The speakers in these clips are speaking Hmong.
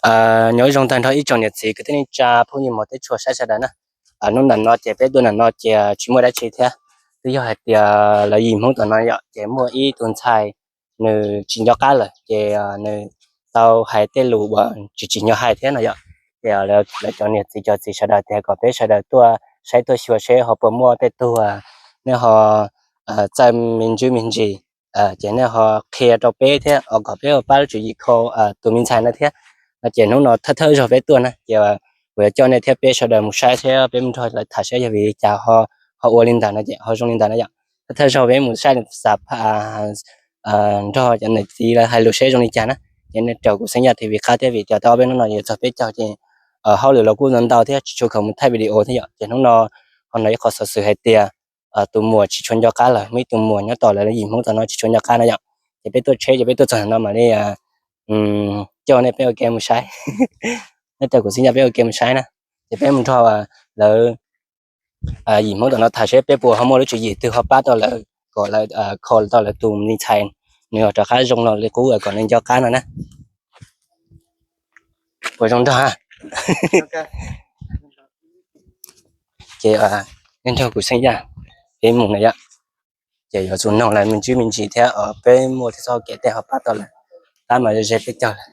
Nyob zoo tag nrho ib tsoom niam txiv kwv tij neej tsa phooj ywg mos teb tshua saib sawv daws na. Hnub ntawm no ces peb tuaj ntawm no ces tsis muaj dab tsi thiab, twb yog hais tias lawv yim Hmoob tom no yom, ces muaj ib tug ntxhais nws tsis nco qab lawm ces nws tau hais tej lus uas tsis tsim nyog hais thiab no yom. Ces lawv cov niam txiv cov txiv sawv daws tias kom peb sawv daws tuaj saib tuaj xyuas seb ho puas muaj tej tug nej ho txawj me ntsis me ntsis, ces nej ho qhia rau peb thiab os, kom peb ua pab lub tswv yim kho tus me ntxhais no thiab. No ces hnub no thawj thawj zaug peb tuaj na ces kuv yuav coj nej thiab peb sawv daws mus saib thiab peb mus nrog lawv tham saib yog vim li cas ho ua li ntawd no ces ho zoo li ntawd na yom. Thawj thawj zaug peb mus saib xav nrog cov niam txiv lawv hais lus seb zoo li cas na. Ces nej raws kuv Xeeb Yaj T V qab thiab vim tias tau ob peb hnub no yuav txog peb caug ces hauj lwm los kuj ntau ntau thiab tsis tshua khoom mus thaij video thiab yom. Ces hnub no ho hnov ib qho xov xwm hais tias tus muam tsis tshua nco qab lawm, muaj ib tug muam nyob tom lawv yim Hmoob tom no tsis tshua nco qab no yom. Ces peb tuaj tsheb ces peb tuaj txog no mam li coj nej peb ua ke mus saib. Nej raws kuv Xeeb Yaj peb ua ke mus saib na. Ces peb mus nrog lawv yim Hmoob tom no tham seb peb puas ho muaj lub tswv yim twg ho pab tau lawv kom lawv kho tau lawv tus me ntxhais, nws ho rov qab zoo los li qub kom nws nco qab no na. Puas zoo nrog? Ces nej nrog kuv Xeeb Yaj peb mus na yom. Ces yuav tsum noog lawv me ntsis me ntsis thiab peb muaj thiab txoj kev tej ho pab tau lawm. Tab mas ze peb caug lawm.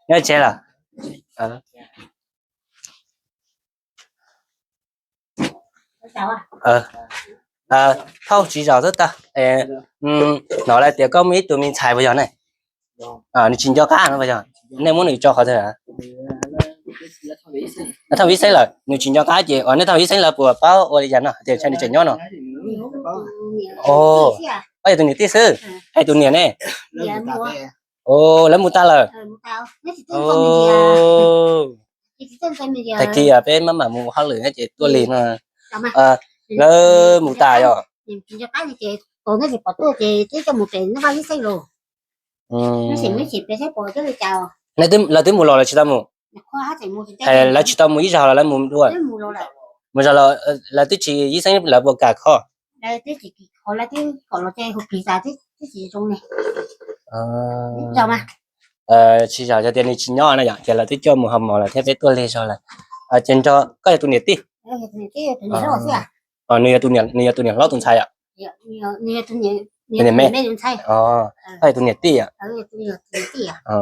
Nyob tsev lawm? Thauj tsis zaum xwb tag. Hnov lawv tias koj muaj ib tug me ntxhais puas yog ne? Nws tsis nco qab no puas yog? Nej muab nws tso qhov twg? Thauj Vib Xeeb lawm, nws tsis nco qab ces nej thauj Vib Xeeb lawv puas paub ua li cas no tias ntshe nws tseem nyob no? Koj yog tus niam tij xwb, hais tus niam ne? Lawv mus tas lawm. Tag kis peb maj mam mus hauj lwm ces tuaj lig no. Lawv mus tas yom? Lawv twb mus los lawv tsis tau mus? Lawv tsis tau mus ib zaug los lawv mus dua? Mus zaug los lawv twb tsis, Vib Xeeb lawv puas kam kho? Tsis zaum, yog tias nws tsis nyob na yom, ces lawv twb coj mus haus mov lawm thiab peb tuaj lig zog lawm. Ces nrog koj yog tus niam tij? Nws yog tus niam hlob tus ntxhais yom? Tus niam me. Koj yog tus niam tij yom?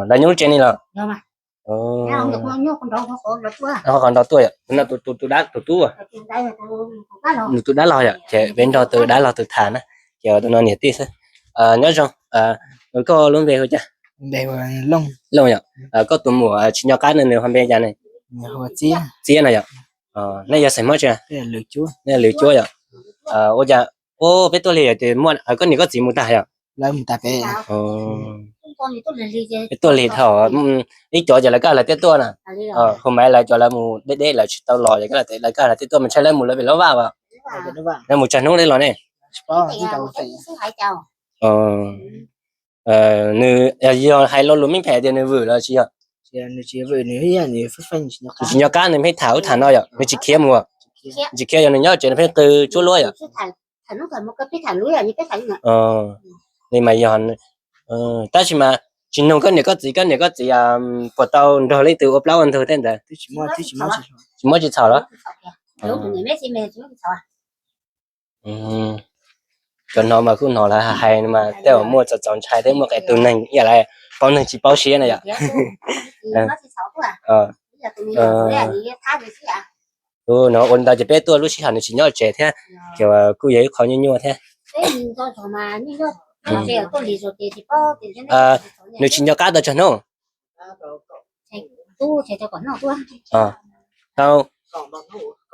Lawv nyob lub tsev ni los? Ho qhov nrau tuaj yom, tus tub. Nws tus dab laug yom, ces peb nrog tus dab laug tus tham na, ces tus no niam tij xwb. Nyob zoo, koj lub npe hu cas? Looj yom. Koj tus muam tsis nco qab ne, nws ho npe cas ne? Txiab no yom. Nej yog xeem Hmoob tsi? Nej yog Lwm Cuab yom. Ua cas peb tuaj lig ces koj niam koj txiv mus tag yom? Peb tuaj lig dhau, ib cov ces lawv kaj lawv tiaj tuaj na. Hu maiv lawv cov lawv mus deb deb lawv tsis tau los ces lawv kaj lawv tiaj tuaj mas ntshai lawv mus lawv pem lub vaj as. Lawv mus tsawg hnub li los ne? Nws yog hais lo lus meej phem tias nws vwm los tsis yog? Nws tsis nco qab nws pheej tham ub tham no yom, nws tsis khiav mus? Tsis khiav, yog nws nyob tsev nws pheej qw tsuab luab yom? Li mas yog, tab sis mas tsis nug koj niam koj txiv, koj niam koj txiv puas tau nrog leej twg ua plaub ua ntug tej ntawd? Tsis muaj tsis txhaum los? Cov hnov mas kuj hnov lawv hais mas tej uas muaj txaus txaus ntshai thiab muaj qee tus neeg ib yam li paub neeg tsis paub siab na yom. Tus no ua li ntawd ces peb tuaj lub sij hawm nws tsis nyob tsev thiab, ces kuj yog ib qho nyuaj nyuaj thiab. Nws tsis nco qab tau tsawg hnub? Tau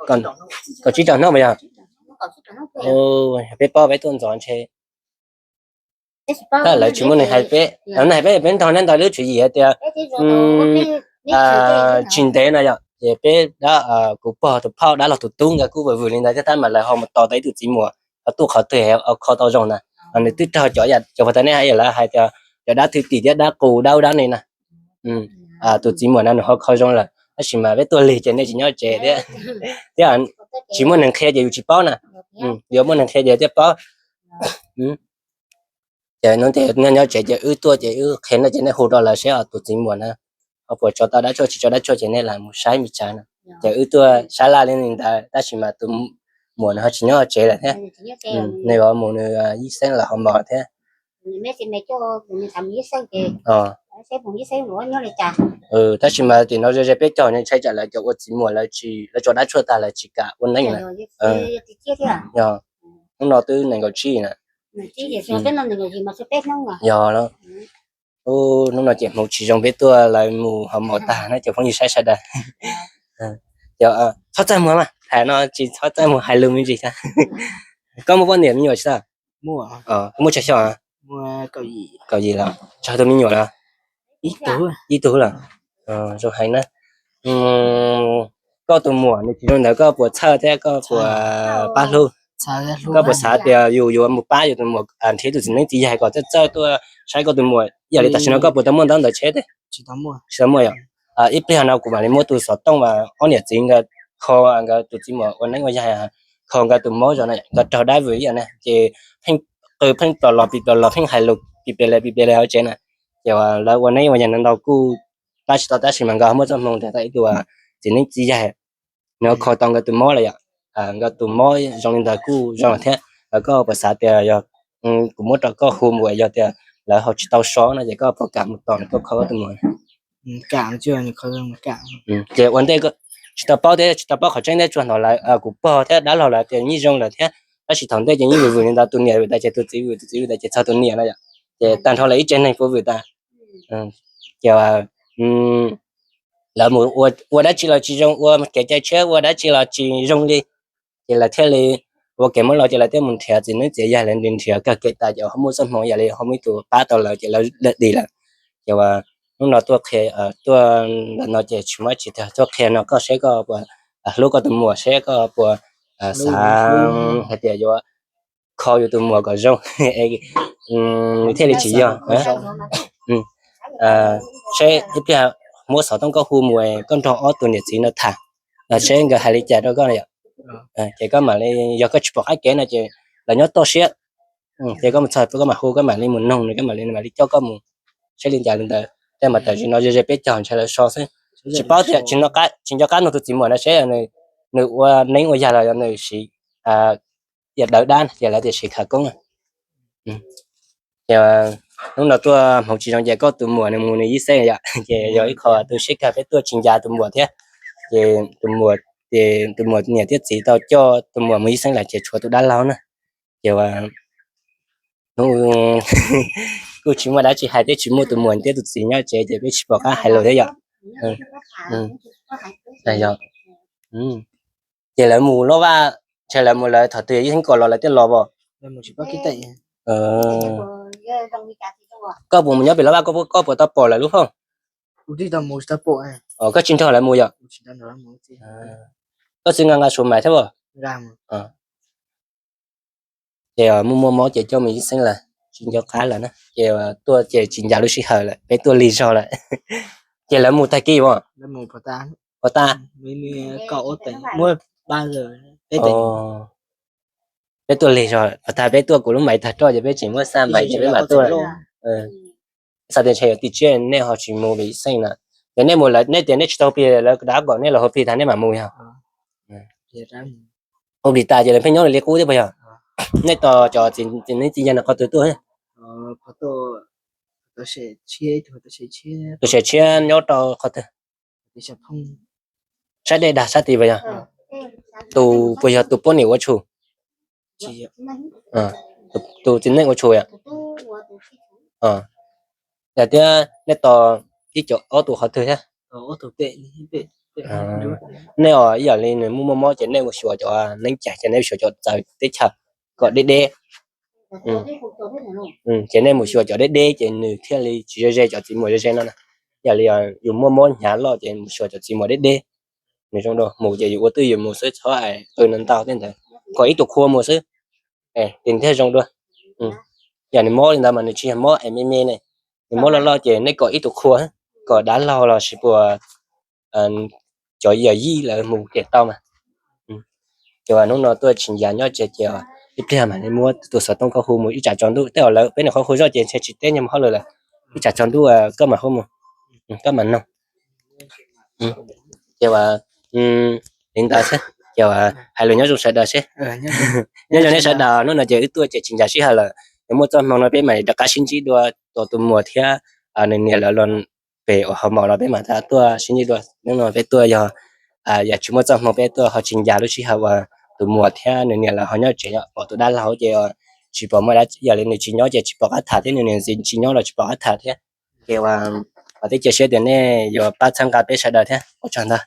kaum tsib caug hnub mas yog? Peb paub peb tuaj ntxov ntshe. Lawv tsis muaj neeg hais peb, lawv hais peb, peb nrog nej ntawd lub tswv yim hais tias tsis ntev no yom, ces peb dab, kuv pog tus phauj dab laug tus tub nkawd kuj vwm vwm li ntawd thiab tab mas lawv ho mus tos tau ib tug txiv muam ho tuaj qhov twg kho tau zoo na. Nws twb raug cov, cov uas tau nej hais, lawv hais tias cov dab thwj tim thiab dab qus dab ub dab no na. Tus txiv muam no nws ho kho zoo lawm tab sis mas peb tuaj lig ces nej tsis nyob tsev thiab, thiab tsis muaj neeg qhia ces yus tsis paub na. Yuav muaj neeg qhia ces thiaj paub. Ces hnub tias nyob nyob tsev ces wb tuaj ces wb qhia no ces nej hu rau lawv seb tus txiv muam na. ho puas tso tau dab tshuaj tsis tso dab tshuaj ces nej lam mus saib me tsav no. Ces wb tuaj sab laj li ntawd tab sis mas tus muam nws ho tsis nyob tsev lawm thiab. Nws mus nws yib xeeb lawm ho mos thiab. Tab sis mas tim no ze ze peb caug ntshai tsam lawv cov ua txiv muam lawv tsis, lawv tso dab tshuaj tag lawv tsis kam ua neeb na. Yog, hnub no twb nees nkaum tsib na. Yog, hnub no ces hmoov tsis zoo peb tuaj lawv mus ho mos tag na cov phooj ywg saib sawv daws. Txhob txawj muag mas, tham no tsis txhob txawj muag hais lus me ntsis thiab. Koj muaj poj niam me nyuam tsis tau? Muaj tsawg xyoo? Kaum yim los? Tsawg tus me nyuam los? Ib tug los? Zoo heev na. Koj tus muam nws tsis zoo ntawd koj puas txhawj thiab koj puas pab hlub? Koj puas xav tias yus yuav mus pab yus tus muam nrhiav tus txiv neeb txiv yaig kom txawj txawj tuaj saib koj tus muam? Ib yam li tam sim no koj puas tau muaj ntaub ntawv tsheb thiab? Tsis tau muaj yom. Ib pliag no kuv mam li muab tus xov tooj uas ob niam txiv nkawd kho nkawd tus txiv muam ua neeb ua yaig, kho nkawd tus mob zog na, nkawd raug dab vwm ib yam na ces pheej qw pheej plos los pis plos los pheej hais lus pis pes le pis pes le hauv tsev na. Ces lawv ua neeb ua yaig ntau kuj pab tsis tau tab sis mas nkawd ho muaj txoj hmoo tias tau ib tug txiv neeb txiv yaig nws kho tau nkawd tus mob lawm yom. Nkawd tus mob zoo li ntawd kuj zoo thiab. Koj puas xav tias yog kuv muab rau koj hu mus yog tias lawv ho tsis tau so no ces koj puas kam mus tos nws tuaj kho koj tus muam? Ces ua ntej tsis tau paub thiab tsis tau paub qhov tseeb thiab tsuas hnov lawv kuv pog thiab dab laug lawv tias yeej zoo lawm thiab, tab sis thaum ntej ces yeej vwm vwm li ntawd, tus niam vwm tas ces tus txiv vwm, tus txiv vwm tas ces txog tus niam no yom. Ces tag nrho lawv ib tsev neeg puas vwm tas. Ces lawv mus ua dab tsi los tsis zoo, ua kev cai tshiab ua dab tsi los tsis zoo li. Ces lawv thiaj li ua kev muab los ces lawv thiaj mus nrhiav txiv neeb txiv yaig, lawv nrhiav kawg kev tas ces ho muaj txoj hmoo yam li ho muaj ib tug pab tau lawv ces lawv dim lawm. Ces hnub no tuaj qhia, tuaj ntawm no ces tsis muaj tsis tag, tuaj qhia no koj seb koj puas hlub koj tus muam, seb koj puas xav hais tias yuav kho yus tus muam kom zoo thiaj li tsis yog. Seb ib pliag muab xov tooj koj hu mus koj nrog ob tug niam txiv no tham, seb nkawd hais li cas rau koj na yom. Ces koj mam li, yog koj tsis pom qab kev no ces lawv nyob toj siab, ces koj mus txog koj mam hu, koj mam li mus noog nws, koj mam li, nws mam li coj koj mus. Seb li cas li ntawd, tej mas tam sim no ze ze peb caug ntshai lawv so xwb. Tsis paub tias, tsis nco qab nug tus txiv muam no seb nws ua neeb ua yaig los yog nws siv yam dawb dab ces lawv tias siv khawv koob. Ces hnub no tuaj hmoov tsis zoo ces koj tus muam nws mus nws yib xeeb yom, ces yog ib qho tu siab kawg peb tuaj tsis ncav tus muam thiab. Ces tus muam, ces tus muam niam thiab txiv tau coj tus muam mus yib xeeb lawm ces tshuav tus dab laug na. Ces hnub kuj tsis muaj dab tsi hais thiab, tsis muaj tus muam thiab tus txiv nyob tsev ces peb tsis pom qab hais lus thiab yom. Ces lawv mus loj vaj, ntshe lawv mus lawv thaum twg yib xeeb kaum los lawv thiaj los as? Koj puas mus nyob pem loj vaj, koj puas tau pom lawv lub phauj? Koj tsis nrog lawv mus yom? Koj txiv nqa nqa suav maiv thiab as? Ces muaj muaj mob ces coj mus yib xeeb lawm, tsis nco qab lawm na. Ces tuaj ces tsis ncav lub sij hawm lawm, peb tuaj lig zog lawm. Ces lawv mus tag kis as? Pov tas. Peb tuaj lig zog, pov tas peb tuaj kuv lub maiv tag roj ces peb tseem muab xa maiv ces peb mam tuaj. Xav tias ntshe yuav tim tsiab nej ho tsis mus pem yib xeeb na. Ces nej mus lawm nej tias nej tsis tau plig, lawv rov kom nej los hu plig tag nej mam mus yog? Hu plig tas ces lawv pheej nyob li qub thiab puas yog? Nej tos cov txiv neeb txiv yaig no qhov twg tuaj? Tus sem tshiab nyob rau qhov twg? Sab dej dag sab tid puas yog? Tus puas yog tus poj niam ua tshum? Tus txiv neej ua tshum yom? Yog thiab nej tos ib co ob tus qhov twg thiab? Nej os, ib yam li nws muaj muaj mob ces nej mus xyuas cov neeb cag ces nej mus xyuas cov txawv teb chaws kom deb deb. Ces nej mus xyuas cov deb deb ces nws thiaj li tsis ze ze cov txiv muam ze ze no na. Ib yam li yus muaj mob hnyav loj ces mus xyuas cov txiv muam deb deb. Nws zoo dua, mus ces yus ua twj ywm mus xwb, txhob qw ntau tej ntawd, kom ib tug qhua mus xwb, ces thiaj zoo dua. Yog nws mob li ntawd mas nws tsis yog mob es me me ne, nws mob loj loj ces nej kom ib tug qhua, kom dab laug los sis puas cov yawm yij lawv mus ces tau mas. Ces hnub no tuaj tsis ncav nyob tsev ces ib pliag mam li muab tus xov tooj koj hu mus ib tsam tsaus ntuj, tej zaum lawv peb nws qhov hu zoj ces ntshe tsis teb nyuag hauj lwm lawm. Ib tsam tsaus ntuj koj mam hu mus, koj mam noog. Ces ua li ntawd xwb, ces ua hais lus nyob zoo sawv daws seb. Nyob zoo nej sawv daws, hnub no ces wb tuaj ces tsis ncav sij hawm lawm, yog muaj txoj hmoo no peb mam li rov qab sib ntsib dua, tus muam thiab nws niam lawv los pem uas hauv maum no peb mam rov tuaj sib ntsib dua. Hnub no peb tuaj yog, yog tsis muaj txoj hmoo peb tuaj ho tsis ncav lub sij hawm uas tus muam thiab nws niam lawv ho nyob tsev, pom tus dab laug ces tsis pom muaj dab, yog li nws tsis nyob ces tsis pom qab tham thiab, nws niam txiv tsis nyob los tsis pom qab tham thiab. Ces ua, ua thiab cia siab tias nej yuav pab txhawb nqa peb sawv daws thiab, ua tsaug ntau.